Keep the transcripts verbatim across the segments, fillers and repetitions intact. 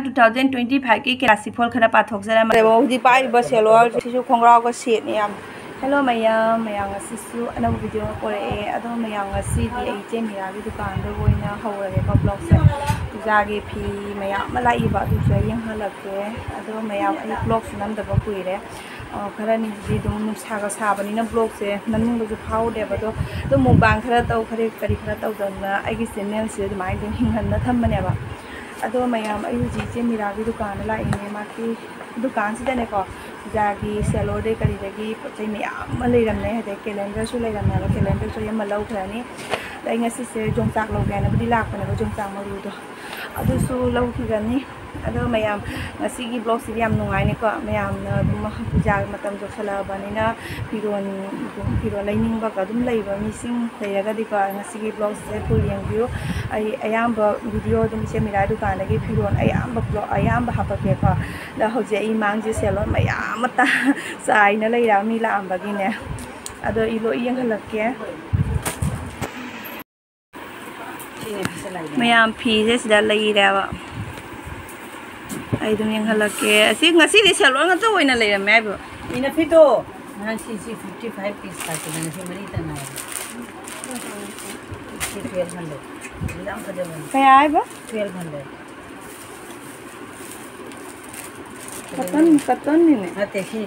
Two thousand twenty ꯐꯥꯏꯚꯀꯤ ꯀꯦꯔꯥꯁꯤꯐꯣꯜ ꯈꯔ ꯄꯥꯊꯣꯛꯆꯔꯝꯃꯒꯦ꯫ ꯍꯧꯖꯤꯛ ꯄꯥꯏꯔꯤꯕ ꯁꯦꯂꯣꯋꯥꯔꯁꯤꯁꯨ ꯈꯣꯡꯒ꯭ꯔꯥꯎꯒ ꯁꯦꯠꯅꯤ ꯌꯥꯝ꯫ ꯍꯦꯜꯂꯣ ꯃꯌꯥꯝ, ꯃꯌꯥꯝ ꯉꯁꯤꯁꯨ ꯑꯅꯧꯕ ꯚꯤꯗꯤꯑꯣ ꯑꯃ ꯄꯨꯔꯛꯑꯦ꯫ ꯑꯗꯣ ꯃꯌꯥꯝ ꯉꯁꯤꯗꯤ ꯑꯩ ꯏꯆꯦ ꯃꯤꯔꯥꯒꯤ ꯗꯨꯀꯥꯟꯗ ꯑꯣꯏꯅ ꯍꯧꯔꯒꯦꯀꯣ ꯕ꯭ꯂꯣꯛꯁꯦ꯫ ꯄꯨꯖꯥꯒꯤ ꯐꯤ ꯃꯌꯥꯝ ꯑꯃ ꯂꯥꯛꯏꯕ ꯑꯗꯨꯁꯨ ꯑꯩ ꯌꯦꯡꯍꯜꯂꯛꯀꯦ꯫ ꯑꯗꯣ ꯃꯌꯥꯝ ꯑꯩ ꯕ꯭ꯂꯣꯛꯁꯨ ꯅꯝꯗꯕ ꯀꯨꯏꯔꯦ꯫ ꯑ, ꯈꯔꯅꯤꯗꯤ ꯑꯗꯨꯝ ꯅꯨꯡꯁꯥꯒ ꯁꯥꯕꯅꯤꯅ ꯕ꯭ꯂꯣꯛꯁꯦ ꯅꯝꯅꯤꯡꯕꯁꯨ ꯐꯥꯎꯗꯦꯕ꯫ ꯑꯗꯣ ꯑꯗꯨꯝ ꯃꯨꯛꯕꯥꯡ ꯈꯔ ꯇꯧ ꯈꯔ ꯀꯔꯤ ꯈꯔ ꯇꯧꯗꯅ ꯑꯩꯒꯤ ꯆꯦꯅꯦꯜꯁꯦ ꯑꯗꯨꯃꯥꯏꯅ ꯑꯗꯨꯝ ꯍꯤꯡꯍꯟꯅ ꯊꯝꯕꯅꯦꯕ꯫ ꯑꯗꯣ ꯃꯌꯥꯝ ꯑꯩ ꯍꯧꯖꯤꯛ ꯏꯆꯦ ꯃꯤꯔꯥꯒꯤ ꯗꯨꯀꯥꯟꯗ ꯂꯥꯛꯏꯅꯦ꯫ ꯃꯥꯒꯤ ꯗꯨꯀꯥꯟꯁꯤꯗꯅꯦꯀꯣ ꯄꯨꯖꯥꯒꯤ ꯁꯦꯂꯣꯔꯗꯩ ꯀꯔꯤꯗꯒꯤ ꯄꯣꯠ ꯆꯩ ꯃꯌꯥꯝ ꯑꯃ ꯂꯩꯔꯝꯃꯦ꯫ ꯑꯗꯩ ꯀꯦꯂꯦꯟꯗꯔꯁꯨ ꯂꯩꯔꯝꯃꯦꯕ꯫ ꯀꯦꯂꯦꯟꯗꯔꯁꯨ ꯑꯩ ꯑꯃ ꯂꯧꯈ꯭ꯔꯅꯤ꯫ ꯑꯗ ꯑꯩ ꯉꯁꯤꯁꯦ ꯌꯣꯡꯆꯥꯛ ꯂꯧꯒꯦ ꯍꯥꯏꯅꯕꯨꯗꯤ ꯂꯥꯛꯄꯅꯦꯕ, ꯌꯣꯡꯆꯥꯛ ꯃꯔꯨꯗꯣ ꯑꯗꯨꯁꯨ ꯂꯧꯈꯤꯒꯅꯤ꯫ ꯑꯗꯣ ꯃꯌꯥꯝ ꯉꯁꯤꯒꯤ ꯕ꯭ꯂꯣꯛꯁꯤꯗꯤ ꯌꯥꯝ ꯅꯨꯡꯉꯥꯏꯅꯤꯀꯣ꯫ ꯃꯌꯥꯝꯅ ꯑꯗꯨꯝ ꯄꯨꯖꯥꯒꯤ ꯃꯇꯝ ꯌꯧꯁꯜꯂꯛꯑꯕꯅꯤꯅ ꯐꯤꯔꯣꯟ, ꯐꯤꯔꯣꯟ ꯂꯩꯅꯤꯡꯕꯒ ꯑꯗꯨꯝ ꯂꯩꯕ ꯃꯤꯁꯤꯡ ꯂꯩꯔꯒꯗꯤꯀꯣ ꯉꯁꯤꯒꯤ ꯕ꯭ꯂꯣꯛꯁꯦ ꯐꯨꯜ ꯌꯦꯡꯕꯤꯌꯨ꯫ ꯑꯩ ꯑꯌꯥꯝꯕ ꯚꯤꯗꯤꯑꯣ ꯑꯗꯨꯝ ꯏꯆꯦ ꯃꯤꯔꯥ ꯗꯨꯀꯥꯟꯗꯒꯤ ꯐꯤꯔꯣꯟ ꯑꯌꯥꯝꯕ ꯕ꯭ꯂꯣꯛ ꯑꯌꯥꯝꯕ ꯍꯥꯄꯛꯀꯦꯀꯣ꯫ ꯑꯗ ꯍꯧꯖꯤꯛ ꯑꯩ ꯃꯥꯡꯁꯦ ꯁꯦꯂꯣꯟ ꯃꯌꯥꯝ ꯑꯃ ꯇꯥ-, ꯆꯥꯏꯅ ꯂꯩꯔꯦ ꯃꯤ ꯂꯥꯛꯑꯝꯕꯒꯤꯅꯦ꯫ ꯑꯗꯣ ꯑꯩ ꯂꯣꯏ ꯌꯦꯡꯍꯜꯂꯛꯀꯦ꯫ ꯃꯌꯥꯝ ꯐꯤꯁꯦ ꯁꯤꯗ ꯂꯩꯔꯦꯕ꯫ ꯑꯩ ꯑꯗꯨꯝ ꯌꯦꯡꯍꯜꯂꯛꯀꯦ꯫ ꯑꯁꯤ ꯉꯁꯤꯗꯤ ꯁꯦꯂꯣꯟ ꯉꯥꯛꯇ ꯑꯣꯏꯅ ꯂꯩꯔꯝꯃꯦ ꯍꯥꯏꯕ꯫ ꯏꯅꯐꯤꯗꯣ ꯅꯍꯥꯟ ꯁꯤ, ꯁꯤ fifty five piece ꯈꯛꯇꯅꯦ, ꯁꯤ ꯃꯔꯤꯇ ꯉꯥꯏꯔꯦ꯫ ꯁꯤ twelve hundred꯫ ꯌꯥꯝ ꯐꯖꯕꯅꯤ꯫ ꯀꯌꯥ ꯍꯥꯏꯕ? Twelve hundred꯫ ꯀꯇꯟ, ꯀꯇꯟꯅꯤꯅꯦ꯫ ꯅꯠꯇꯦ, ꯁꯤ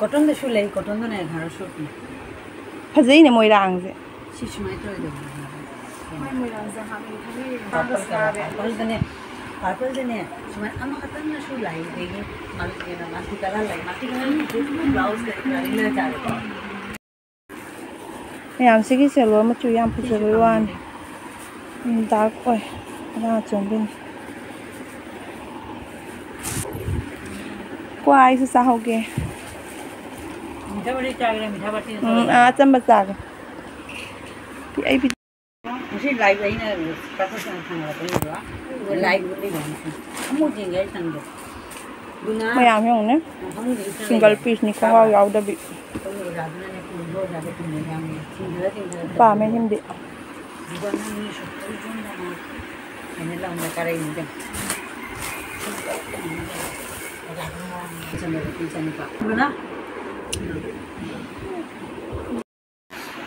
ꯀꯣꯇꯟꯗꯁꯨ ꯂꯩ, ꯀꯣꯇꯟꯗꯨꯅ ꯑꯦꯒꯥꯔꯣ ꯁꯨꯠꯅꯤ꯫ ꯐꯖꯩꯅꯦ ꯃꯣꯏꯔꯥꯡꯁꯦ꯫ ꯁꯤ ꯁꯨꯃꯥꯏꯅ ꯇꯧꯔꯤꯗꯣ꯫ ꯃꯣꯏ ꯃꯣꯏꯔꯥꯡ ꯖꯍꯥꯡꯒꯤ ꯊꯕꯤ ꯄꯔꯄꯜ ꯀꯂꯔ, ꯄꯔꯄꯜꯗꯅꯦ, ꯄꯔꯄꯜꯗꯅꯦ ꯁꯨꯃꯥꯏꯅ ꯑꯃꯈꯛꯇꯪꯅꯁꯨ ꯂꯥꯛꯏ, ꯑꯗꯒꯤ ꯃꯜ-, ꯀꯩꯅꯣ, multi colour ꯂꯩ, multi colour ꯅꯠꯇꯦ, blouse ꯀꯔꯤ ꯀꯔꯥ ꯂꯣꯏ ꯇꯥꯔꯦꯀꯣ꯫ ꯃꯌꯥꯝꯁꯤꯒꯤ ꯁꯦꯂꯣꯟ ꯃꯆꯨ ꯌꯥꯝ ꯐꯖꯕꯩ ꯋꯥꯅꯤ꯫ ꯎꯝ, dark ꯑꯣꯏ꯫ ꯑꯉꯥꯡ ꯑꯆꯣꯟꯕꯤꯅꯤ꯫ ꯀ꯭ꯋꯥ ꯑꯩꯁꯨ ꯆꯥꯍꯧꯒꯦ꯫ ꯃꯤꯊꯥ ꯕꯥꯇꯤ ꯆꯥꯒꯦꯔꯥ? ꯃꯤꯊꯥ ꯕꯥꯇꯤꯅ ꯎꯝ, ꯆꯥꯒꯦꯔꯥ? ꯑꯥ, ꯑꯆꯝꯕ ꯆꯥꯒꯦ꯫ ꯑꯩ ꯉꯁꯤ live ꯑꯩꯅ status ꯊꯥꯡꯒꯠꯂꯛꯄꯅꯦꯕ꯫ Live ꯎꯠꯂꯤꯕ ꯉꯁꯤ꯫ ꯑꯃꯨꯛ ꯌꯦꯡꯒꯦ ꯑꯩ ꯁꯪꯗꯦ꯫ ꯑꯗꯨꯅ ꯃꯌꯥꯝ ꯌꯦꯡꯉꯨꯅꯦ꯫ ꯐꯃꯨꯡꯗ ꯍꯤꯞꯇꯅ single ꯂꯩꯕ꯫ Pieceꯅꯤ, ꯈꯣꯡꯒ꯭ꯔꯥꯎ ꯇꯥꯕ꯭ꯔꯥ? ꯌꯥꯎꯗꯕꯤ꯫ ꯑꯩꯈꯣꯏꯒꯤ ꯑꯣꯖꯥꯗꯨꯅꯅꯦ, ꯄꯨꯔꯤꯕ ꯑꯣꯖꯥꯗꯣ ꯄꯨꯔꯤꯕ ꯌꯥꯝꯅ ꯊꯤꯟꯗꯅ ꯊꯤꯟꯗꯅ ꯄꯥꯝꯃꯦ ꯇꯧꯕꯅꯦ꯫ ꯍꯤꯟꯗꯤ꯫ ꯑꯗꯨꯒ ꯅꯪ ꯃꯤ ꯁꯨꯛꯇꯨꯝ ꯇꯨꯝꯗꯅ ꯍꯦꯟꯅ ꯂꯥꯎꯅ ꯀꯥꯔꯛꯏꯅꯤꯗ꯫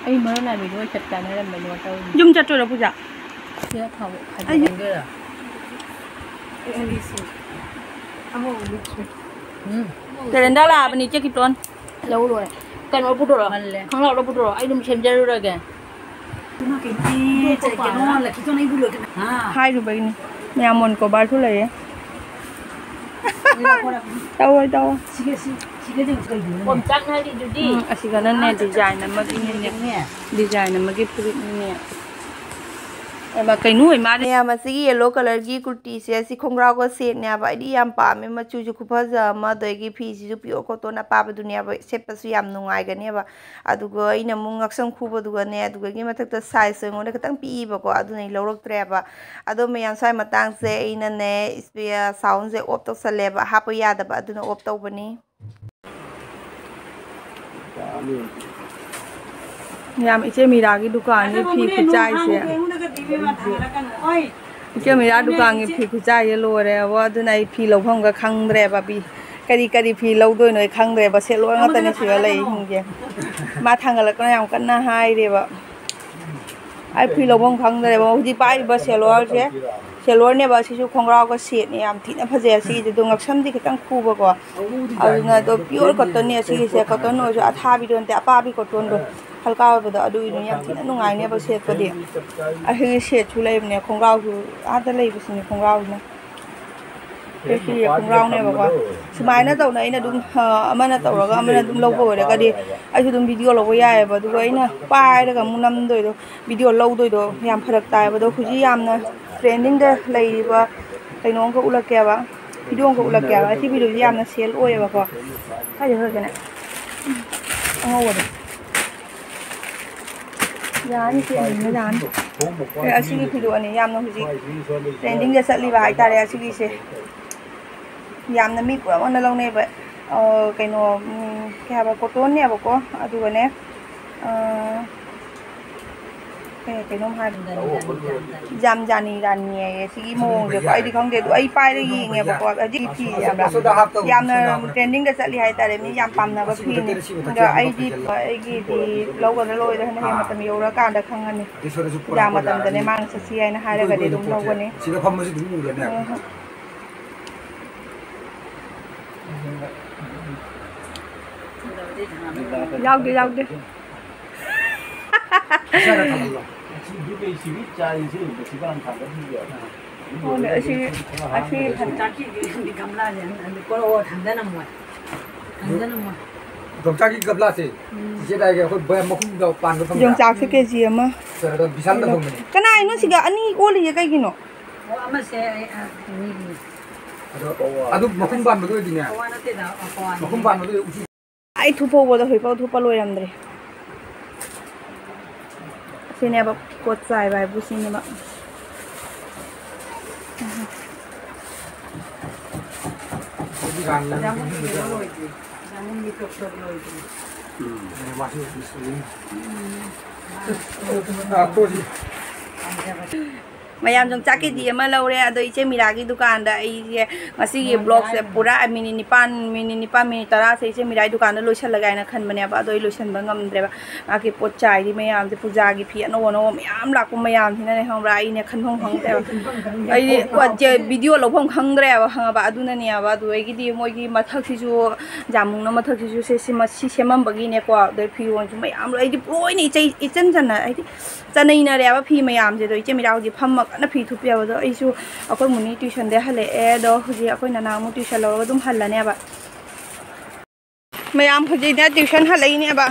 ꯑꯩ ꯃꯔꯣꯟ ꯅꯥꯏꯕꯤꯗꯣ ꯑꯣꯏ ꯆꯠ ꯆꯥꯅꯔꯝꯕꯅꯦ ꯇꯧꯔꯤꯁꯦ꯫ ꯌꯨꯝ ꯆꯠꯇꯣꯏꯔꯣ ꯄꯨꯖꯥ? ꯁꯤꯗ ꯊꯥꯎ ꯈꯥꯏꯖꯤꯟꯒꯦꯔꯥ? ꯎꯝ꯫ ꯀꯦꯂꯦꯟꯗꯔ ꯂꯥꯛꯑꯕꯅꯤ, ꯏꯆꯦ ꯀꯤꯇꯣꯟ꯫ ꯂꯧꯔꯣꯏ꯫ ꯀꯩꯅꯣ ꯄꯨꯊꯣꯔꯛꯑꯣ꯫ ꯃꯜꯂꯦ꯫ ꯈꯣꯡꯒ꯭ꯔꯥꯎꯗꯣ ꯄꯨꯊꯣꯔꯛꯑꯣ꯫ ꯑꯩ ꯑꯗꯨꯝ ꯁꯦꯝꯖꯔꯨꯔꯒꯦ꯫ ꯍꯥꯏꯔꯨꯕꯒꯤꯅꯤ꯫ ꯃꯌꯥꯝ ꯃꯣꯟ ꯀꯣꯕꯥꯔꯁꯨ ꯂꯩꯌꯦ꯫ ꯇꯧꯔꯣꯏ, ꯇꯧꯔꯣꯏ꯫ ꯁꯤꯒ ꯁꯤ, ꯁꯤꯒꯗꯤ ꯀꯩꯒꯤꯅꯣꯅꯦ? ꯑꯣꯝꯆꯥꯛꯅꯔꯤꯗꯨꯗꯤ꯫ ꯎꯝ, ꯑꯁꯤꯒꯅꯅꯦ, design ꯑꯃꯒꯤꯅꯦ꯫ Design ꯑꯃꯒꯤ ꯐꯨꯔꯤꯠꯅꯤꯅꯦ꯫ ꯑꯦ, ꯃꯥ ꯀꯩꯅꯣ ꯑꯣꯏ ꯃꯥꯜꯂꯦ꯫ ꯃꯌꯥꯝ, ꯑꯁꯤꯒꯤ yellow colourꯒꯤ ꯀꯨꯔꯇꯤꯁꯦ, ꯑꯁꯤ ꯈꯣꯡꯒ꯭ꯔꯥꯎꯒ setꯅꯦꯕ꯫ ꯑꯩꯗꯤ ꯌꯥꯝ ꯄꯥꯝꯃꯦ, ꯃꯆꯨꯁꯨ ꯈꯨꯐꯖ ꯑꯃ, ꯑꯗꯒꯤ ꯐꯤꯁꯤꯁꯨ pure cotton ꯑꯄꯥꯕꯗꯨꯅꯦꯕ, ꯁꯦꯠꯄꯁꯨ ꯌꯥꯝ ꯅꯨꯡꯉꯥꯏꯒꯅꯦꯕ꯫ ꯑꯗꯨꯒ ꯑꯩꯅ ꯑꯃꯨꯛ ꯉꯛꯁꯝ ꯈꯨꯕꯗꯨꯒꯅꯦ, ꯑꯗꯨꯗꯒꯤ ꯃꯊꯛꯇ sizeꯁꯨ ꯑꯩꯉꯣꯟꯗ ꯈꯤꯇꯪ ꯄꯤꯛꯏꯕꯀꯣ, ꯑꯗꯨꯅ ꯑꯩ ꯂꯧꯔꯛꯇ꯭ꯔꯦꯕ꯫ ꯑꯗꯣ ꯃꯌꯥꯝ, ꯁ꯭ꯋꯥꯏ ꯃꯇꯥꯡꯁꯦ ꯑꯩꯅꯅꯦ, ꯏꯁꯄꯤ-, soundꯁꯦ off ꯇꯧꯁꯜꯂꯦꯕ, ꯍꯥꯞꯄ ꯌꯥꯗꯕ, ꯑꯗꯨꯅ off ꯇꯧꯕꯅꯤ꯫ ꯌꯥꯝ ꯏꯆꯦ ꯃꯤꯔꯥꯒꯤ ꯗꯨꯀꯥꯟꯒꯤ ꯐꯤ ꯈꯨꯠꯆꯥꯏꯁꯦ꯫ ꯏꯆꯦ ꯃꯤꯔꯥ ꯗꯨꯀꯥꯟꯒꯤ ꯐꯤ ꯈꯨꯠꯆꯥꯏꯁꯦ ꯂꯣꯏꯔꯦꯕ, ꯑꯗꯨꯅ ꯑꯩ ꯐꯤ ꯂꯧꯐꯝꯒ ꯈꯪꯗ꯭ꯔꯦꯕ꯫ ꯐꯤ ꯀꯔꯤ ꯀꯔꯤ ꯐꯤ ꯂꯧꯗꯣꯏꯅꯣ ꯑꯩ ꯈꯪꯗ꯭ꯔꯦꯕ꯫ ꯁꯦꯠꯂꯣꯏ ꯉꯥꯛꯇꯅꯤ ꯁꯤꯗ ꯂꯩꯔꯤꯁꯤꯡꯁꯦ꯫ ꯃꯥ ꯊꯥꯡꯒꯠꯂꯛꯇꯅ ꯌꯥꯝ ꯀꯟꯅ ꯍꯥꯏꯔꯦꯕ꯫ ꯑꯩ ꯐꯤ ꯂꯧꯐꯝ ꯈꯪꯗ꯭ꯔꯦꯕ꯫ ꯍꯧꯖꯤꯛ ꯄꯥꯏꯔꯤꯕ ꯁꯦꯂꯣꯔꯁꯦ, ꯁꯦꯂꯣꯔꯅꯦꯕ꯫ ꯑꯁꯤꯁꯨ ꯈꯣꯡꯒ꯭ꯔꯥꯎꯒ setꯅꯦ꯫ ꯌꯥꯝ ꯊꯤꯅ ꯐꯖꯩ ꯑꯁꯤꯒꯤꯁꯦ꯫ ꯑꯗꯣ ꯉꯛꯁꯝꯗꯤ ꯈꯤꯇꯪ ꯈꯨꯕꯀꯣ꯫ ꯑꯗꯨꯅ ꯑꯗꯣ pure cottonꯅꯦ ꯑꯁꯤꯒꯤꯁꯦ꯫ Cotton ꯑꯣꯏꯔꯁꯨ ꯑꯊꯥꯕꯤꯗꯣ ꯅꯠꯇꯦ, ꯑꯄꯥꯕꯤ cottonꯗꯣ꯫ ꯍꯜꯀꯥ ꯑꯣꯏꯕꯗꯣ ꯑꯗꯨꯒꯤꯗꯨꯅ ꯌꯥꯝ ꯊꯤꯅ ꯅꯨꯡꯉꯥꯏꯅꯦꯕ ꯁꯦꯠꯄꯗꯤ꯫ ꯑꯁꯤꯒꯤ setꯁꯨ ꯂꯩꯕꯅꯦ, ꯈꯣꯡꯒ꯭ꯔꯥꯎꯁꯨ ꯑꯥꯗ ꯂꯩꯕꯁꯤꯅꯦ ꯈꯣꯡꯒ꯭ꯔꯥꯎꯁꯤꯅ꯫ ꯁꯤ ꯈꯣꯡꯒ꯭ꯔꯥꯎꯅꯦꯕꯀꯣ꯫ ꯁꯨꯃꯥꯏꯅ ꯇꯧꯅ ꯑꯩꯅ ꯑꯗꯨꯝ, ꯑ, ꯑꯃꯅ ꯇꯧꯔꯒ ꯑꯃꯅ ꯑꯗꯨꯝ ꯂꯧꯕ ꯑꯣꯏꯔꯒꯗꯤ ꯑꯩꯁꯨ ꯑꯗꯨꯝ video ꯂꯧꯕ ꯌꯥꯏꯑꯕ꯫ ꯑꯗꯨꯒ ꯑꯩꯅ ꯄꯥꯏꯔꯒ ꯑꯃꯨꯛ ꯅꯝꯗꯣꯏꯗꯣ, video ꯂꯧꯗꯣꯏꯗꯣ ꯌꯥꯝ ꯐꯔꯛ ꯇꯥꯏꯑꯕ꯫ ꯑꯗꯣ ꯍꯧꯖꯤꯛ ꯌꯥꯝꯅ trendingꯗ ꯂꯩꯔꯤꯕ ꯀꯩꯅꯣ ꯑꯃꯈꯛ ꯎꯠꯂꯛꯀꯦꯕ, video ꯑꯃꯈꯛ ꯎꯠꯂꯛꯀꯦꯕ꯫ ꯑꯁꯤ videoꯁꯤ ꯌꯥꯝꯅ sell ꯑꯣꯏꯌꯦꯕꯀꯣ꯫ ꯀꯥꯏꯗ ꯆꯠꯈ꯭ꯔꯒꯦꯅꯦ? ꯑꯉꯧꯕꯗꯣ꯫ ꯌꯥꯅꯤ, ꯁꯤ ꯑꯅꯤꯅ ꯌꯥꯅꯤ꯫ ꯑꯦ, ꯑꯁꯤꯒꯤ ꯐꯤꯗꯨ ꯑꯅꯤ ꯌꯥꯝꯅ ꯍꯧꯖꯤꯛ trendingꯗ ꯆꯠꯂꯤꯕ ꯍꯥꯏꯇꯥꯔꯦ꯫ ꯑꯁꯤꯒꯤꯁꯦ ꯌꯥꯝꯅ ꯃꯤ ꯄꯨꯝꯅꯃꯛꯅ ꯂꯧꯅꯩꯕ꯫ ꯑ, ꯀꯩꯅꯣ, ꯎꯝ, ꯀꯩ ꯍꯥꯏꯕ, cottonꯅꯦꯕꯀꯣ꯫ ꯑꯗꯨꯒꯅꯦ, ꯑ, ꯀꯩ-, ꯀꯩꯅꯣꯝ ꯍꯥꯏꯕ, ꯌꯥꯝ ꯖꯥꯅꯤ ꯔꯥꯅꯤ ꯍꯥꯏꯌꯦ꯫ ꯁꯤꯒꯤ ꯃꯑꯣꯡꯁꯦꯀꯣ ꯑꯩꯗꯤ ꯈꯪꯗꯦ, ꯑꯗꯨ ꯑꯩ ꯄꯥꯏꯔꯒ ꯌꯦꯡꯉꯦꯕꯀꯣ꯫ ꯍꯧꯖꯤꯛ ꯐꯤ ꯌꯥꯝꯅ, ꯌꯥꯝꯅ ꯇ꯭ꯔꯦꯟꯗꯤꯡꯗ ꯆꯠꯂꯤ ꯍꯥꯏꯇꯥꯔꯦ, ꯃꯤ ꯌꯥꯝ ꯄꯥꯝꯅꯕ ꯐꯤꯅꯤ꯫ ꯑꯗꯣ ꯑꯩꯗꯤ, ꯑꯩꯒꯤꯗꯤ ꯂꯧꯒꯗ꯭ꯔꯥ ꯂꯧꯔꯣꯏꯗ꯭ꯔꯥ ꯍꯥꯏꯅ ꯍꯌꯦꯡ ꯃꯇꯝ ꯌꯧꯔꯀꯥꯟꯗ ꯈꯪꯉꯅꯤ꯫ ꯌꯥꯝ ꯃꯇꯝꯗꯅꯦ ꯃꯥꯅ ꯆꯠꯁꯤ ꯍꯥꯏꯅ ꯍꯥꯏꯔꯒꯗꯤ ꯑꯗꯨꯝ ꯂꯧꯒꯅꯤ꯫ ꯁꯤꯗ ꯐꯝꯕꯁꯤ ꯑꯗꯨꯝ ꯎꯔꯅꯦ꯫ ꯎꯝ꯫ ꯌꯥꯎꯗꯦ, ꯌꯥꯎꯗꯦ꯫ ꯍꯣꯏ, ꯑꯁꯤ, ꯑꯁꯤ ꯆꯥꯛꯀꯤ ꯒꯝꯂꯥꯁꯦ ꯑꯗꯨ ꯄꯣꯔꯛꯑꯣ, ꯊꯥꯡꯗꯅꯝꯃꯣꯏ꯫ ꯊꯥꯡꯗꯅꯝꯃꯣꯏ꯫ ꯌꯣꯡꯆꯥꯛꯀꯤ ꯒꯝꯂꯥꯁꯦ꯫ ꯎꯝ꯫ ꯏꯆꯦ ꯗꯥꯏꯒꯤ ꯑꯩꯈꯣꯏ ꯕꯣꯌꯥꯝ ꯃꯈꯨꯝꯗ ꯄꯥꯟꯕ ꯐꯪꯕ꯭ꯔꯥ? ꯌꯣꯡꯆꯥꯛꯁꯦ ꯀꯦ ꯖꯤ ꯑꯃ꯫ ꯁꯤꯗ ꯕꯤꯁꯥꯜꯗ ꯐꯪꯕꯅꯦ꯫ ꯀꯅꯥꯏꯅꯣ ꯁꯤꯒ ꯑꯅꯤ ꯑꯣꯜꯂꯤꯁꯦ ꯀꯩꯒꯤꯅꯣ? ꯑꯣ, ꯑꯃꯁꯦ ꯑꯩ, ꯑ, ꯃꯤꯒꯤꯅꯤ꯫ ꯑꯗꯣ, ꯑꯗꯨ ꯃꯈꯨꯝ ꯄꯥꯟꯕꯗꯣ ꯑꯣꯏꯗꯤꯅꯦ꯫ ꯄꯋꯥ ꯅꯠꯇꯦꯗ, ꯑ, ꯄꯋꯥꯅꯤ꯫ ꯃꯈꯨꯝ ꯄꯥꯟꯕꯗꯣ ꯑꯣꯏꯗꯤ ꯎꯆꯤ꯫ ꯑꯩ ꯊꯨꯞꯐꯧꯕꯗꯣ ꯍꯧꯖꯤꯛꯐꯥꯎ ꯊꯨꯞꯄ ꯂꯣꯏꯔꯝꯗ꯭ꯔꯤ꯫ ꯁꯤꯅꯦꯕ ꯄꯣꯠ ꯆꯥꯏꯕ ꯍꯥꯏꯕꯨ ꯁꯤꯅꯦꯕ꯫ ꯍꯧꯖꯤꯛꯀꯥꯟ ꯖꯥꯃꯨꯟꯒꯤ ꯀꯩꯅꯣ ꯂꯣꯏꯗ꯭ꯔꯤ꯫ ꯖꯥꯃꯨꯟꯒꯤ ꯇꯣꯞ ꯇꯣꯞ ꯂꯣꯏꯗ꯭ꯔꯤ꯫ ꯎꯝ꯫ ꯃꯥꯁꯨ ꯎꯝ꯫ ꯃꯥꯁꯨ ꯑ, ꯇꯣꯛꯑꯁꯤ꯫ ꯄꯥꯝꯖꯕꯁꯦ꯫ ꯃꯌꯥꯝ ꯌꯣꯡꯆꯥꯛ ꯀꯦ ꯖꯤ ꯑꯃ ꯂꯧꯔꯦ꯫ ꯑꯗꯣ ꯏꯆꯦ ꯃꯤꯔꯥꯒꯤ ꯗꯨꯀꯥꯟꯗ ꯑꯩꯁꯦ ꯉꯁꯤꯒꯤ ꯕ꯭ꯂꯣꯛꯁꯦ ꯄꯨꯔꯥ ꯃꯤꯅꯤꯠ ꯅꯤꯄꯥꯟ, ꯃꯤꯅꯤꯠ ꯅꯤꯄꯥꯟ, ꯃꯤꯅꯤꯠ ꯇꯔꯥꯁꯦ ꯏꯆꯦ ꯃꯤꯔꯥꯒꯤ ꯗꯨꯀꯥꯟꯗ ꯂꯣꯏꯁꯤꯜꯂꯒꯦ ꯍꯥꯏꯅ ꯈꯟꯕꯅꯦꯕ꯫ ꯑꯗꯣ ꯑꯩ ꯂꯣꯏꯁꯤꯟꯕ ꯉꯝꯗ꯭ꯔꯦꯕ꯫ ꯃꯥꯒꯤ ꯄꯣꯠ ꯆꯥꯏꯔꯤ ꯃꯌꯥꯝꯁꯦ, ꯄꯨꯖꯥꯒꯤ ꯐꯤ ꯑꯅꯧ ꯑꯅꯧꯕ ꯃꯌꯥꯝ ꯂꯥꯛꯄ ꯃꯌꯥꯝꯁꯤꯅꯅꯦ, ꯈꯪꯕ꯭ꯔꯥ? ꯑꯩꯅꯦ ꯈꯟꯐꯝ ꯈꯪꯗ꯭ꯔꯦꯕ꯫ ꯑꯩꯗꯤ ꯄꯣꯠꯁꯦ ꯚꯤꯗꯤꯑꯣ ꯂꯧꯐꯝ ꯈꯪꯗ꯭ꯔꯦꯕ, ꯈꯪꯉꯕ? ꯑꯗꯨꯅꯅꯦꯕ꯫ ꯑꯗꯨꯗꯒꯤꯗꯤ ꯃꯣꯏꯒꯤ ꯃꯊꯛꯁꯤꯁꯨ, ꯖꯥꯃꯨꯡꯅ ꯃꯊꯛꯁꯤꯁꯨ ꯁꯦ-, ꯁꯤ ꯃ-, ꯁꯤ ꯁꯦꯝꯃꯝꯕꯒꯤꯅꯦꯀꯣ꯫ ꯑꯗꯩ ꯐꯤꯔꯣꯟꯁꯨ ꯃꯌꯥꯝ ꯂꯣꯏ-, ꯑꯩꯗꯤ ꯂꯣꯏꯅ ꯏꯆꯩ-, ꯏꯆꯟ ꯆꯟꯅ, ꯍꯥꯏꯗꯤ ꯆꯅꯩꯅꯔꯦꯕ ꯐꯤ ꯃꯌꯥꯝꯁꯦ꯫ ꯑꯗꯣ ꯏꯆꯦ ꯃꯤꯔꯥ ꯍꯧꯖꯤꯛ ꯐꯝꯃ ꯀꯟꯅ ꯐꯤ ꯊꯨꯞꯄꯦꯕ꯫ ꯑꯗꯣ ꯑꯩꯁꯨ ꯑꯩꯈꯣꯏ ꯃꯨꯅꯤ ꯇ꯭ꯌꯨꯁꯟꯗꯩ ꯍꯜꯂꯛꯑꯦ꯫ ꯑꯗꯣ ꯍꯧꯖꯤꯛ ꯑꯩꯈꯣꯏ ꯅꯅꯥꯎ ꯑꯃꯨꯛ ꯇ꯭ꯌꯨꯁꯟ ꯂꯧꯔꯒ ꯑꯗꯨꯝ ꯍꯜꯂꯅꯦꯕ꯫ ꯃꯌꯥꯝ ꯍꯧꯖꯤꯛꯅꯦ ꯇ꯭ꯌꯨꯁꯟ ꯍꯜꯂꯛꯏꯅꯦꯕ꯫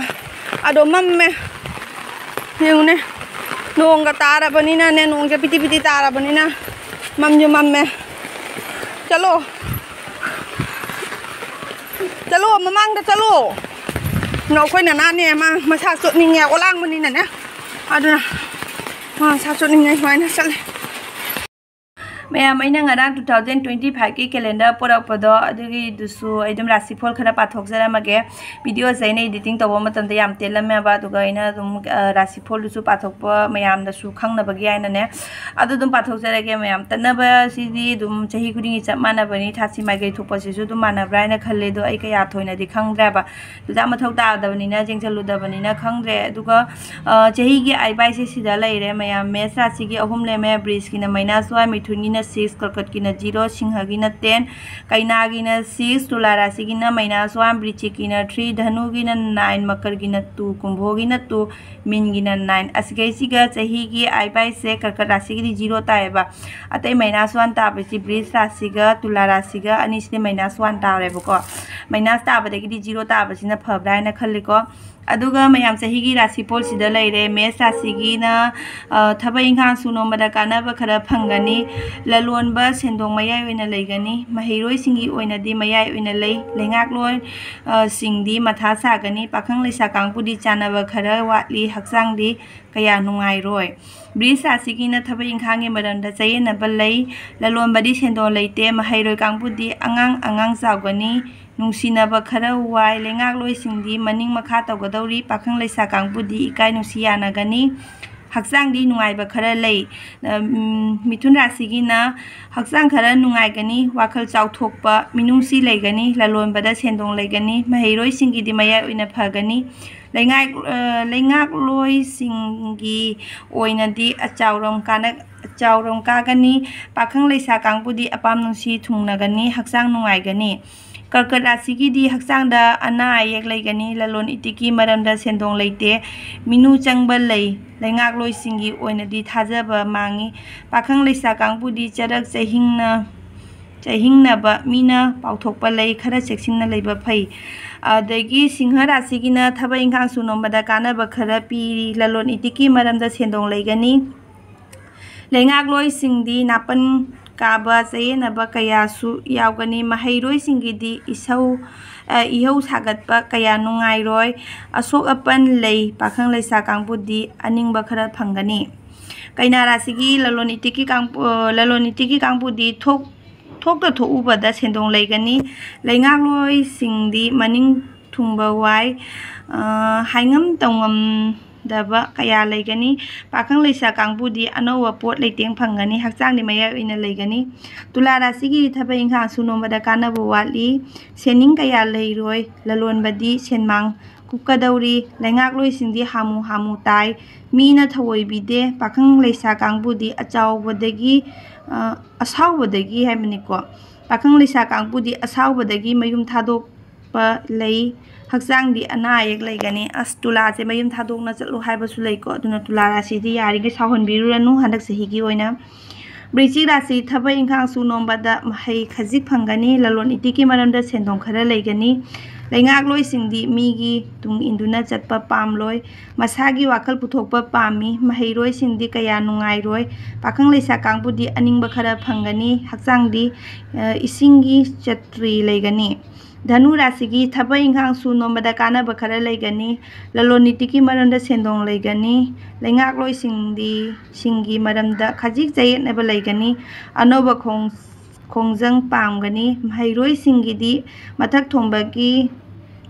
ꯑꯗꯣ ꯃꯝꯃꯦ꯫ ꯌꯦꯡꯉꯨꯅꯦ꯫ ꯅꯣꯡꯒ ꯇꯥꯔꯕꯅꯤꯅꯅꯦ, ꯅꯣꯡꯁꯦ ꯄꯤꯇꯤ ꯄꯤꯇꯤ ꯇꯥꯔꯕꯅꯤꯅ ꯃꯝꯁꯨ ꯃꯝꯃꯦ꯫ ꯆꯠꯂꯣ꯫ ꯆꯠꯂꯣ, ꯃꯃꯥꯡꯗ ꯆꯠꯂꯣ꯫ ꯅ-, ꯑꯩꯈꯣꯏ ꯅꯅꯥꯅꯦ, ꯃꯥ ꯃꯁꯥ ꯆꯣꯠꯅꯤꯡꯉꯦ, ꯑꯣꯂꯥꯡꯕꯅꯤꯅꯅꯦ꯫ ꯑꯗꯨꯅ ꯃꯥ ꯃꯁꯥ ꯆꯣꯠꯅꯤꯡꯉꯦ ꯁꯨꯃꯥꯏꯅ ꯆꯠꯂꯦ꯫ ꯃꯌꯥꯝ, ꯑꯩꯅ ꯉꯔꯥꯡ two thousand twenty five ꯀꯤ calendar ꯄꯨꯔꯛꯄꯗꯣ, ꯑꯗꯨꯒꯤꯗꯨꯁꯨ ꯑꯩ ꯑꯗꯨꯝ ꯔꯥꯁꯤꯐꯣꯜ ꯈꯔ ꯄꯥꯊꯣꯛꯆꯔꯝꯃꯒꯦ꯫ Videoꯁꯦ ꯑꯩꯅ editing ꯇꯧꯕ ꯃꯇꯝꯗ ꯌꯥꯝ ꯇꯦꯜꯂꯝꯃꯦꯕ, ꯑꯗꯨꯒ ꯑꯩꯅ ꯑꯗꯨꯝ, ꯑ, ꯔꯥꯁꯤꯐꯣꯜꯗꯨꯁꯨ ꯄꯥꯊꯣꯛꯄ ꯃꯌꯥꯝꯗꯁꯨ ꯈꯪꯅꯕꯒꯤ ꯍꯥꯏꯅꯅꯦ꯫ ꯑꯗꯨ ꯑꯗꯨꯝ ꯄꯥꯊꯣꯛꯆꯔꯒꯦ ꯃꯌꯥꯝ꯫ ꯇꯠꯅꯕꯁꯤꯗꯤ ꯑꯗꯨꯝ ꯆꯍꯤ ꯈꯨꯗꯤꯡꯒꯤ ꯆꯞ ꯃꯥꯟꯅꯕꯅꯤ, ꯊꯥꯁꯤ ꯃꯥꯏꯀꯩ ꯊꯣꯛꯄꯁꯤꯁꯨ ꯑꯗꯨꯝ ꯃꯥꯟꯅꯕ꯭ꯔꯥ ꯍꯥꯏꯅ ꯈꯜꯂꯦ, ꯑꯗꯣ ꯑꯩ ꯀꯌꯥ ꯊꯣꯏꯅꯗꯤ ꯈꯪꯗ꯭ꯔꯦꯕ꯫ ꯆꯨꯖꯥꯛ ꯃꯊꯧ ꯇꯥꯗꯕꯅꯤꯅ, ꯌꯦꯡꯁꯜꯂꯨꯗꯕꯅꯤꯅ ꯈꯪꯗ꯭ꯔꯦ꯫ ꯑꯗꯨꯒ, ꯑ, ꯆꯍꯤꯒꯤ ꯑꯥꯏꯕꯥꯏꯁꯦ ꯁꯤꯗ ꯂꯩꯔꯦ ꯃꯌꯥꯝ꯫ ꯃꯦꯁ ꯔꯥꯁꯤꯒꯤ ꯑꯍꯨꯝ ꯂꯦꯝꯃꯦ꯫ ꯕ꯭ꯔꯤꯖꯀꯤꯅ minus one, ꯃꯤꯊꯨꯟꯒꯤꯅ six, ꯀꯔꯀꯠꯀꯤꯅ zero, ꯁꯤꯡꯍꯒꯤꯅ ten, ꯀꯩꯅꯥꯒꯤꯅ six, ꯇꯨꯂꯥ ꯔꯥꯁꯤꯒꯤꯅ minus one, ꯕ꯭ꯔꯤꯆꯤꯛꯀꯤꯅ three, ꯙꯅꯨꯒꯤꯅ nine, ꯃꯀꯔꯒꯤꯅ two, ꯀꯨꯝꯚꯣꯒꯤꯅ two, ꯃꯤꯟꯒꯤꯅ nine꯫ ꯑꯁꯤꯈꯩꯁꯤꯒ ꯆꯍꯤꯒꯤ ꯑꯥꯏꯕꯥꯏꯁꯦ ꯀꯔꯀꯠ ꯔꯥꯁꯤꯒꯤꯗꯤ zero ꯇꯥꯏꯌꯦꯕ꯫ ꯑꯇꯩ minus one ꯇꯥꯕꯁꯤ ꯕ꯭ꯔꯤꯖ ꯔꯥꯁꯤꯒ ꯇꯨꯂꯥ ꯔꯥꯁꯤꯒ ꯑꯅꯤꯁꯤꯗꯤ minus one ꯇꯥꯔꯦꯕꯀꯣ꯫ Minus ꯇꯥꯕꯗꯒꯤꯗꯤ zero ꯇꯥꯕꯁꯤꯅ ꯐꯕ꯭ꯔꯥ ꯍꯥꯏꯅ ꯈꯜꯂꯤꯀꯣ꯫ ꯑꯗꯨꯒ ꯃꯌꯥꯝ ꯆꯍꯤꯒꯤ ꯔꯥꯁꯤꯐꯣꯜꯁꯤꯗ ꯂꯩꯔꯦ꯫ ꯃꯦꯁ ꯔꯥꯁꯤꯒꯤꯅ, ꯑ, ꯊꯕꯛ ꯏꯪꯈꯥꯡ ꯁꯨ ꯅꯣꯝꯕꯗ ꯀꯥꯟꯅꯕ ꯈꯔ ꯐꯪꯒꯅꯤ꯫ ꯂꯂꯣꯟꯕ ꯁꯦꯟꯗꯣꯡ ꯃꯌꯥꯏ ꯑꯣꯏꯅ ꯂꯩꯒꯅꯤ꯫ ꯃꯍꯩꯔꯣꯏꯁꯤꯡꯒꯤ ꯑꯣꯏꯅꯗꯤ ꯃꯌꯥꯏ ꯑꯣꯏꯅ ꯂꯩ꯫ ꯂꯩꯉꯥꯛꯂꯣꯟ, ꯑ, ꯁꯤꯡꯗꯤ ꯃꯊꯥ ꯁꯥꯒꯅꯤ꯫ ꯄꯥꯈꯪ ꯂꯩꯁꯥ ꯀꯥꯡꯕꯨꯗꯤ ꯆꯥꯟꯅꯕ ꯈꯔ ꯋꯥꯠꯂꯤ꯫ ꯍꯛꯆꯥꯡꯗꯤ ꯀꯌꯥ ꯅꯨꯡꯉꯥꯏꯔꯣꯏ꯫ ꯕ꯭ꯔꯤꯖ ꯔꯥꯁꯤꯒꯤꯅ ꯊꯕꯛ ꯏꯪꯈꯥꯡꯒꯤ ꯃꯔꯝꯗ ꯆꯌꯦꯠꯅꯕ ꯂꯩ꯫ ꯂꯂꯣꯟꯕꯗꯤ ꯁꯦꯟꯗꯣꯡ ꯂꯩꯇꯦ꯫ ꯃꯍꯩꯔꯣꯏ ꯀꯥꯡꯕꯨꯗꯤ ꯑꯉꯥꯡ ꯑꯉꯥꯡ ꯆꯥꯎꯒꯅꯤ꯫ ꯅꯨꯡꯁꯤꯅꯕ ꯈꯔ ꯋꯥꯏ꯫ ꯂꯩꯉꯥꯛꯂꯣꯏꯁꯤꯡꯗꯤ ꯃꯅꯤꯡ ꯃꯈꯥ ꯇꯧꯒꯗꯧꯔꯤ꯫ ꯄꯥꯈꯪ ꯂꯩꯁꯥ ꯀꯥꯡꯕꯨꯗꯤ ꯏꯀꯥꯏ ꯅꯨꯡꯁꯤ ꯌꯥꯅꯒꯅꯤ꯫ ꯍꯛꯆꯥꯡꯗꯤ ꯅꯨꯡꯉꯥꯏꯕ ꯈꯔ ꯂꯩ꯫ ꯎꯝ, ꯃꯤꯊꯨꯟ ꯔꯥꯁꯤꯒꯤꯅ ꯍꯛꯆꯥꯡ ꯈꯔ ꯅꯨꯡꯉꯥꯏꯒꯅꯤ꯫ ꯋꯥꯈꯜ ꯆꯥꯎꯊꯣꯛꯄ ꯃꯤꯅꯨꯡꯁꯤ ꯂꯩꯒꯅꯤ꯫ ꯂꯂꯣꯟꯕꯗ ꯁꯦꯟꯗꯣꯡ ꯂꯩꯒꯅꯤ꯫ ꯃꯍꯩꯔꯣꯏꯁꯤꯡꯒꯤꯗꯤ ꯃꯌꯥꯏ ꯑꯣꯏꯅ ꯐꯒꯅꯤ꯫ ꯂꯩꯉꯥꯛ-, ꯑ, ꯂꯩꯉꯥꯛꯂꯣꯏꯁꯤꯡꯒꯤ ꯑꯣꯏꯅꯗꯤ ꯑꯆꯥꯎꯔꯣꯝ ꯀꯥꯅ-, ꯑꯆꯥꯎꯔꯣꯝ ꯀꯥꯒꯅꯤ꯫ ꯄꯥꯈꯪ ꯂꯩꯁꯥ ꯀꯥꯡꯕꯨꯗꯤ ꯑꯄꯥꯝ ꯅꯨꯡꯁꯤ ꯊꯨꯡꯅꯒꯅꯤ꯫ ꯍꯛꯆꯥꯡ ꯅꯨꯡꯉꯥꯏꯒꯅꯤ꯫ ꯀꯔꯀꯠ ꯔꯥꯁꯤꯒꯤꯗꯤ ꯍꯛꯆꯥꯡꯗ ꯑꯅꯥ ꯑꯌꯦꯛ ꯂꯩꯒꯅꯤ꯫ ꯂꯂꯣꯟ ꯏꯇꯤꯛꯀꯤ ꯃꯔꯝꯗ ꯁꯦꯟꯗꯣꯡ ꯂꯩꯇꯦ꯫ ꯃꯤꯅꯨ ꯆꯪꯕ ꯂꯩ꯫ ꯂꯩꯉꯥꯛꯂꯣꯏꯁꯤꯡꯒꯤ ꯑꯣꯏꯅꯗꯤ ꯊꯥꯖꯕ ꯃꯥꯡꯉꯤ꯫ ꯄꯥꯈꯪ ꯂꯩꯁꯥ ꯀꯥꯡꯕꯨꯗꯤ ꯆꯔꯛ ꯆꯍꯤꯡꯅ-, ꯆꯍꯤꯡꯅꯕ ꯃꯤꯅ ꯄꯥꯎꯊꯣꯛꯄ ꯂꯩ꯫ ꯈꯔ ꯆꯦꯛꯁꯤꯟꯅ ꯂꯩꯕ ꯐꯩ꯫ ꯑꯗꯒꯤ ꯁꯤꯡꯍ ꯔꯥꯁꯤꯒꯤꯅ ꯊꯕꯛ ꯏꯪꯈꯥꯡ ꯁꯨ ꯅꯣꯝꯕꯗ ꯀꯥꯟꯅꯕ ꯈꯔ ꯄꯤꯔꯤ꯫ ꯂꯂꯣꯟ ꯏꯇꯤꯛꯀꯤ ꯃꯔꯝꯗ ꯁꯦꯟꯗꯣꯡ ꯂꯩꯒꯅꯤ꯫ ꯂꯩꯉꯥꯛꯂꯣꯏꯁꯤꯡꯗꯤ ꯅꯥꯄꯟ ꯀꯥꯕ ꯆꯌꯦꯠꯅꯕ ꯀꯌꯥꯁꯨ ꯌꯥꯎꯒꯅꯤ꯫ ꯃꯍꯩꯔꯣꯏꯁꯤꯡꯒꯤꯗꯤ ꯏꯁꯧ, ꯑ, ꯏꯍꯧ ꯁꯥꯒꯠꯄ ꯀꯌꯥ ꯅꯨꯡꯉꯥꯏꯔꯣꯏ꯫ ꯑꯁꯣꯛ ꯑꯄꯟ ꯂꯩ꯫ ꯄꯥꯈꯪ ꯂꯩꯁꯥ ꯀꯥꯡꯕꯨꯗꯤ ꯑꯅꯤꯡꯕ ꯈꯔ ꯐꯪꯒꯅꯤ꯫ ꯀꯩꯅꯥ ꯔꯥꯁꯤꯒꯤ ꯂꯂꯣꯟ ꯏꯇꯤꯛꯀꯤ ꯀꯥꯡ-, ꯑ, ꯂꯂꯣꯟ ꯏꯇꯤꯛꯀꯤ ꯀꯥꯡꯕꯨꯗꯤ ꯊꯣꯛ-, ꯊꯣꯛꯇ ꯊꯣꯛꯎꯕꯗ ꯁꯦꯟꯗꯣꯡ ꯂꯩꯒꯅꯤ꯫ ꯂꯩꯉꯥꯛꯂꯣꯏꯁꯤꯡꯗꯤ ꯃꯅꯤꯡ ꯊꯨꯡꯕ ꯋꯥꯏ꯫ ꯑ, ꯍꯥꯏꯉꯝ ꯇꯧꯉꯝꯗꯕ ꯀꯌꯥ ꯂꯩꯒꯅꯤ꯫ ꯄꯥꯈꯪ ꯂꯩꯁꯥ ꯀꯥꯡꯕꯨꯗꯤ ꯑꯅꯧꯕ ꯄꯣꯠ ꯂꯩꯇꯦꯡ ꯐꯪꯒꯅꯤ꯫ ꯍꯛꯆꯥꯡꯗꯤ ꯃꯌꯥꯏ ꯑꯣꯏꯅ ꯂꯩꯒꯅꯤ꯫ ꯇꯨꯂꯥ ꯔꯥꯁꯤꯒꯤ ꯊꯕꯛ ꯏꯪꯈꯥꯡ ꯁꯨ ꯅꯣꯝꯕꯗ ꯀꯥꯟꯅꯕ ꯋꯥꯠꯂꯤ꯫ ꯁꯦꯟꯅꯤꯡ ꯀꯌꯥ ꯂꯩꯔꯣꯏ꯫ ꯂꯂꯣꯟꯕꯗꯤ ꯁꯦꯟꯃꯥꯡ ꯀꯨꯞꯀꯗꯧꯔꯤ꯫ ꯂꯩꯉꯥꯛꯂꯣꯏꯁꯤꯡꯗꯤ ꯍꯥꯃꯨ ꯍꯥꯃꯨ ꯇꯥꯏ꯫ ꯃꯤꯅ ꯊꯑꯣꯏꯕꯤꯗꯦ꯫ ꯄꯥꯈꯪ ꯂꯩꯁꯥ ꯀꯥꯡꯕꯨꯗꯤ ꯑꯆꯥꯎꯕꯗꯒꯤ, ꯑ, ꯑꯁꯥꯎꯕꯗꯒꯤ ꯍꯥꯏꯕꯅꯤꯀꯣ꯫ ꯄꯥꯈꯪ ꯂꯩꯁꯥ ꯀꯥꯡꯕꯨꯗꯤ ꯑꯁꯥꯎꯕꯗꯒꯤ ꯃꯌꯨꯝ ꯊꯥꯗꯣꯛꯄ ꯂꯩ꯫ ꯍꯛꯆꯥꯡꯗꯤ ꯑꯅꯥ ꯑꯌꯦꯛ ꯂꯩꯒꯅꯤ꯫ ꯑꯁ, ꯇꯨꯂꯥꯁꯦ ꯃꯌꯨꯝ ꯊꯥꯗꯣꯛꯅ ꯆꯠꯂꯨ ꯍꯥꯏꯕꯁꯨ ꯂꯩꯀꯣ꯫ ꯑꯗꯨꯅ ꯇꯨꯂꯥ ꯔꯥꯁꯤꯗꯤ ꯌꯥꯔꯤꯈꯩ ꯁꯥꯎꯍꯟꯕꯤꯔꯨꯔꯅꯨ ꯍꯟꯗꯛ ꯆꯍꯤꯒꯤ ꯑꯣꯏꯅ꯫ ꯕ꯭ꯔꯤꯆꯤꯛ ꯔꯥꯁꯤ ꯊꯕꯛ ꯏꯪꯈꯥꯡ ꯁꯨ ꯅꯣꯝꯕꯗ ꯃꯍꯩ ꯈꯖꯤꯛ ꯐꯪꯒꯅꯤ꯫ ꯂꯂꯣꯟ ꯏꯇꯤꯛꯀꯤ ꯃꯔꯝꯗ ꯁꯦꯟꯗꯣꯡ ꯈꯔ ꯂꯩꯒꯅꯤ꯫ ꯂꯩꯉꯥꯛꯂꯣꯏꯁꯤꯡꯗꯤ ꯃꯤꯒꯤ ꯇꯨꯡ ꯏꯟꯗꯨꯅ ꯆꯠꯄ ꯄꯥꯝꯂꯣꯏ꯫ ꯃꯁꯥꯒꯤ ꯋꯥꯈꯜ ꯄꯨꯊꯣꯛꯄ ꯄꯥꯝꯃꯤ꯫ ꯃꯍꯩꯔꯣꯏꯁꯤꯡꯗꯤ ꯀꯌꯥ ꯅꯨꯡꯉꯥꯏꯔꯣꯏ꯫ ꯄꯥꯈꯪ ꯂꯩꯁꯥ ꯀꯥꯡꯕꯨꯗꯤ ꯑꯅꯤꯡꯕ ꯈꯔ ꯐꯪꯒꯅꯤ꯫ ꯍꯛꯆꯥꯡꯗꯤ, ꯑ, ꯏꯁꯤꯡꯒꯤ ꯆꯇ꯭ꯔꯤ ꯂꯩꯒꯅꯤ꯫ ꯙꯅꯨ ꯔꯥꯁꯤꯒꯤ ꯊꯕꯛ ꯏꯪꯈꯥꯡ ꯁꯨ ꯅꯣꯝꯕꯗ ꯀꯥꯟꯅꯕ ꯈꯔ ꯂꯩꯒꯅꯤ꯫ ꯂꯂꯣꯟ ꯏꯇꯤꯛꯀꯤ ꯃꯔꯝꯗ ꯁꯦꯟꯗꯣꯡ ꯂꯩꯒꯅꯤ꯫ ꯂꯩꯉꯥꯛꯂꯣꯏꯁꯤꯡꯗꯤ, ꯁꯤꯡꯒꯤ ꯃꯔꯝꯗ ꯈꯖꯤꯛ ꯆꯌꯦꯠꯅꯕ ꯂꯩꯒꯅꯤ꯫ ꯑꯅꯧꯕ ꯈꯣꯡ-, ꯈꯣꯡꯖꯪ ꯄꯥꯝꯒꯅꯤ꯫ ꯃꯍꯩꯔꯣꯏꯁꯤꯡꯒꯤꯗꯤ ꯃꯊꯛ ꯊꯣꯡꯕꯒꯤ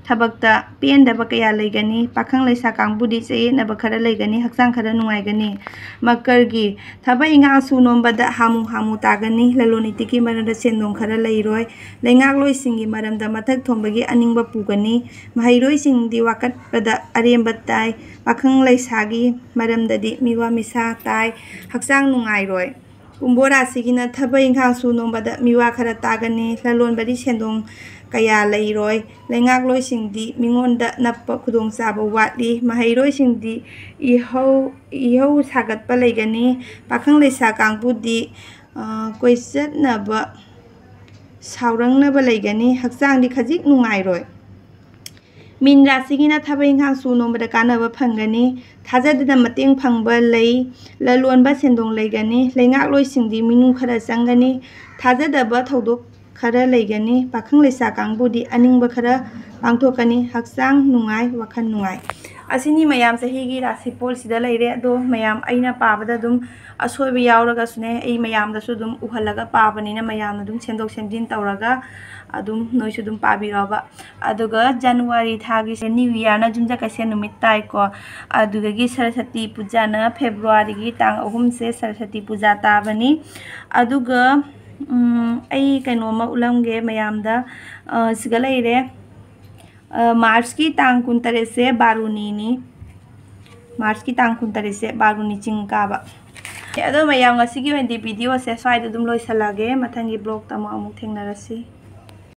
ꯊꯕꯛꯇ ꯄꯦꯟꯗꯕ ꯀꯌꯥ ꯂꯩꯒꯅꯤ꯫ ꯄꯥꯈꯪ ꯂꯩꯁꯥ ꯀꯥꯡꯕꯨꯗꯤ ꯆꯌꯦꯠꯅꯕ ꯈꯔ ꯂꯩꯒꯅꯤ꯫ ꯍꯛꯆꯥꯡ ꯈꯔ ꯅꯨꯡꯉꯥꯏꯒꯅꯤ꯫ ꯃꯀꯔꯒꯤ ꯊꯕꯛ ꯏꯪꯈꯥꯡ ꯁꯨ ꯅꯣꯝꯕꯗ ꯍꯥꯃꯨ ꯍꯥꯃꯨ ꯇꯥꯒꯅꯤ꯫ ꯂꯂꯣꯟ ꯏꯇꯤꯛꯀꯤ ꯃꯔꯝꯗ ꯁꯦꯟꯗꯣꯡ ꯈꯔ ꯂꯩꯔꯣꯏ꯫ ꯂꯩꯉꯥꯛꯂꯣꯏꯁꯤꯡꯒꯤ ꯃꯔꯝꯗ ꯃꯊꯛ ꯊꯣꯡꯕꯒꯤ ꯑꯅꯤꯡꯕ ꯄꯨꯒꯅꯤ꯫ ꯃꯍꯩꯔꯣꯏꯁꯤꯡꯗꯤ ꯋꯥꯀꯠꯄꯗ ꯑꯔꯦꯝꯕ ꯇꯥꯏ꯫ ꯄꯥꯈꯪ ꯂꯩꯁꯥꯒꯤ ꯃꯔꯝꯗꯗꯤ ꯃꯤꯋꯥ ꯃꯤꯁꯥ ꯇꯥꯏ꯫ ꯍꯛꯆꯥꯡ ꯅꯨꯡꯉꯥꯏꯔꯣꯏ꯫ ꯀꯨꯝꯚꯣ ꯔꯥꯁꯤꯒꯤꯅ ꯊꯕꯛ ꯏꯪꯈꯥꯡ ꯁꯨ ꯅꯣꯝꯕꯗ ꯃꯤꯋꯥ ꯈꯔ ꯇꯥꯒꯅꯤ꯫ ꯂꯂꯣꯟꯕꯗꯤ ꯁꯦꯟꯗꯣꯡ ꯀꯌꯥ ꯂꯩꯔꯣꯏ꯫ ꯂꯩꯉꯥꯛꯂꯣꯏꯁꯤꯡꯗꯤ ꯃꯤꯉꯣꯟꯗ ꯅꯞꯄ ꯈꯨꯗꯣꯡꯆꯥꯕ ꯋꯥꯠꯂꯤ꯫ ꯃꯍꯩꯔꯣꯏꯁꯤꯡꯗꯤ ꯏꯍꯧ, ꯏꯍꯧ ꯁꯥꯒꯠꯄ ꯂꯩꯒꯅꯤ꯫ ꯄꯥꯈꯪ ꯂꯩꯁꯥ ꯀꯥꯡꯕꯨꯗꯤ, ꯑ, ꯀꯣꯏꯆꯠꯅꯕ, ꯁꯥꯎꯔꯪꯅꯕ ꯂꯩꯒꯅꯤ꯫ ꯍꯛꯆꯥꯡꯗꯤ ꯈꯖꯤꯛ ꯅꯨꯡꯉꯥꯏꯔꯣꯏ꯫ ꯃꯤꯟ ꯔꯥꯁꯤꯒꯤꯅ ꯊꯕꯛ ꯏꯪꯈꯥꯡ ꯁꯨ ꯅꯣꯝꯕꯗ ꯀꯥꯟꯅꯕ ꯐꯪꯒꯅꯤ꯫ ꯊꯥꯖꯗꯅ ꯃꯇꯦꯡ ꯐꯪꯕ ꯂꯩ꯫ ꯂꯂꯣꯟꯕ ꯁꯦꯟꯗꯣꯡ ꯂꯩꯒꯅꯤ꯫ ꯂꯩꯉꯥꯛꯂꯣꯏꯁꯤꯡꯗꯤ ꯃꯤꯅꯨ ꯈꯔ ꯆꯪꯒꯅꯤ꯫ ꯊꯥꯖꯗꯕ ꯊꯧꯗꯣꯛ ꯈꯔ ꯂꯩꯒꯅꯤ꯫ ꯄꯥꯈꯪ ꯂꯩꯁꯥ ꯀꯥꯡꯕꯨꯗꯤ ꯑꯅꯤꯡꯕ ꯈꯔ ꯄꯥꯡꯊꯣꯛꯀꯅꯤ꯫ ꯍꯛꯆꯥꯡ ꯅꯨꯡꯉꯥꯏ, ꯋꯥꯈꯜ ꯅꯨꯡꯉꯥꯏ꯫ ꯑꯁꯤꯅꯤ ꯃꯌꯥꯝ ꯆꯍꯤꯒꯤ ꯔꯥꯁꯤꯐꯣꯜꯁꯤꯗ ꯂꯩꯔꯦ꯫ ꯑꯗꯣ ꯃꯌꯥꯝ, ꯑꯩꯅ ꯄꯥꯕꯗ ꯑꯗꯨꯝ ꯑꯁꯣꯏꯕ ꯌꯥꯎꯔꯒꯁꯨꯅꯦ, ꯑꯩ ꯃꯌꯥꯝꯗꯁꯨ ꯑꯗꯨꯝ ꯎꯍꯜꯂꯒ ꯄꯥꯕꯅꯤꯅ, ꯃꯌꯥꯝꯅ ꯑꯗꯨꯝ ꯁꯦꯝꯗꯣꯛ ꯁꯦꯝꯖꯤꯟ ꯇꯧꯔꯒ ꯑꯗꯨꯝ ꯅꯣꯏꯁꯨ ꯑꯗꯨꯝ ꯄꯥꯕꯤꯔꯣꯕ꯫ ꯑꯗꯨꯒ ꯖꯅꯋꯥꯔꯤ ꯊꯥꯒꯤꯁꯦ ꯅ꯭ꯌꯨ ꯏꯌꯥꯔꯅ ꯌꯨꯝꯖꯀꯩꯁ ꯅꯨꯃꯤꯠ ꯇꯥꯏꯀꯣ꯫ ꯑꯗꯨꯗꯒꯤ ꯁꯔꯁꯇꯤ ꯄꯨꯖꯥꯅ ꯐꯦꯕ꯭ꯔꯨꯋꯥꯔꯤꯒꯤ ꯇꯥꯡ ꯑꯍꯨꯝꯁꯦ ꯁꯔꯁꯇꯤ ꯄꯨꯖꯥ ꯇꯥꯕꯅꯤ꯫ ꯑꯗꯨꯒ ꯎꯝ, ꯑꯩ ꯀꯩꯅꯣꯝꯃ ꯎꯠꯂꯝꯒꯦ ꯃꯌꯥꯝꯗ꯫ ꯑ, ꯁꯤꯒ ꯂꯩꯔꯦ꯫ ꯑ, ꯃꯥꯔꯆꯀꯤ ꯇꯥꯡ ꯀꯨꯟꯇꯔꯦꯠꯁꯦ ꯕꯥꯔꯨꯅꯤꯅꯤ꯫ ꯃꯥꯔꯆꯀꯤ ꯇꯥꯡ ꯀꯨꯟꯇꯔꯦꯠꯁꯦ ꯕꯥꯔꯨꯅꯤ ꯆꯤꯡ ꯀꯥꯕ꯫ ꯑꯗꯣ ꯃꯌꯥꯝ, ꯉꯁꯤꯒꯤ ꯑꯣꯏꯅꯗꯤ ꯚꯤꯗꯤꯑꯣꯁꯦ ꯁ꯭ꯋꯥꯏꯗ ꯑꯗꯨꯝ ꯂꯣꯏꯁꯤꯜꯂꯒꯦ꯫ ꯃꯊꯪꯒꯤ ꯕ꯭ꯂꯣꯛꯇ ꯑꯃꯨꯛ, ꯑꯃꯨꯛ ꯊꯦꯡꯅꯔꯁꯤ꯫